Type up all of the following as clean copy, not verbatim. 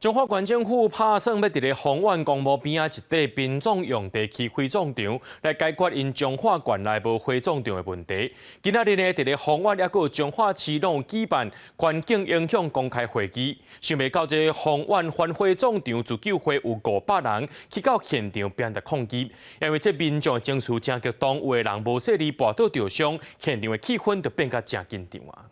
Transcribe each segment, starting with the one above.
彰化縣政府拍算欲佇咧豐原公墓邊仔一塊殯葬用地起火葬場，來解決𪜶彰化縣內無火葬場的問題。今仔日呢，佇咧豐原抑閣有彰化市攏有舉辦環境影響公開會議，想袂到這豐原反火葬場自救會有500人去到現場表達抗議，因為這民眾情緒誠激動，有的人無細膩跋倒著傷，現場的氣氛就變甲誠緊張啊！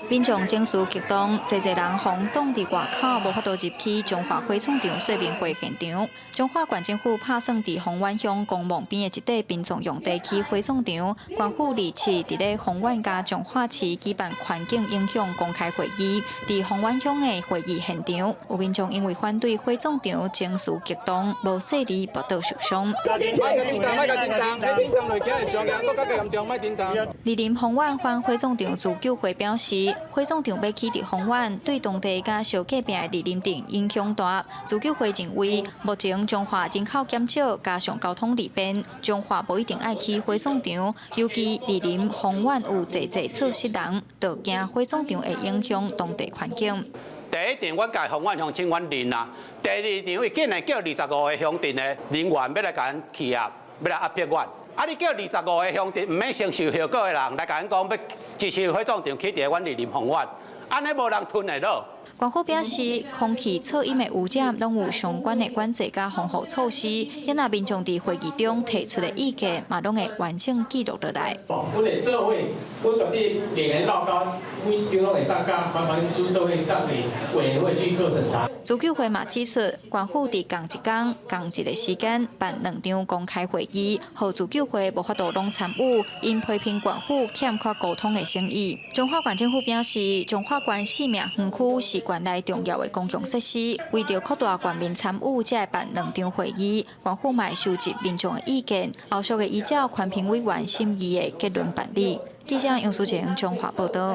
民眾情緒激動，濟濟人予擋佇外口，無法度入去彰化火葬場說明會現場。彰化縣政府拍算佇豐原鄉公墓邊的一塊殯葬用地起火葬場，縣府27佇咧豐原佮彰化市舉辦環境影響公開會議，佇豐原鄉的會議現場，有民眾因為反對火葬場，情緒激動，無細膩跋倒受傷。蒞林豐原反火葬場自救會表示，火葬場欲起佇豐原，對當地佮相隔壁的蒞林鎮影響大。自救會認為，目前彰化人口減少，加上交通利便，彰化無一定愛起火葬場。尤其蒞林豐原有濟濟做穡人，就驚火葬場會影響當地環境。第一場，阮共豐原鄉親阮認啊；第二場，伊竟然叫25個鄉鎮的人員欲來共阮起壓，欲來壓迫阮。啊！你叫25個鄉鎮毋免承受後果的人來共阮講欲支持火葬場起佇阮蒞林豐原，按呢無人吞會落。縣府表示，空氣噪音的污染攏有相關的管制佮防護措施，若民眾佇會議中提出的意見，嘛攏會完整記錄落來。阮會做伙，阮絕對連連繞高，每一張攏會送共環保署做伙送佇委員會去做審查。自救會嘛指出，縣府佇仝一工、仝一个時間辦兩場公開會議，予自救會無法度攏參與，𪜶批評縣府欠缺溝通的誠意。彰化縣政府表示，彰化縣四名園區是縣內重要的公共設施，為著擴大縣民參與，才會辦兩場會議。縣府嘛會收集民眾的意見，後續會依照環評委員審議的結論辦理。記者楊淑晴彰化報道。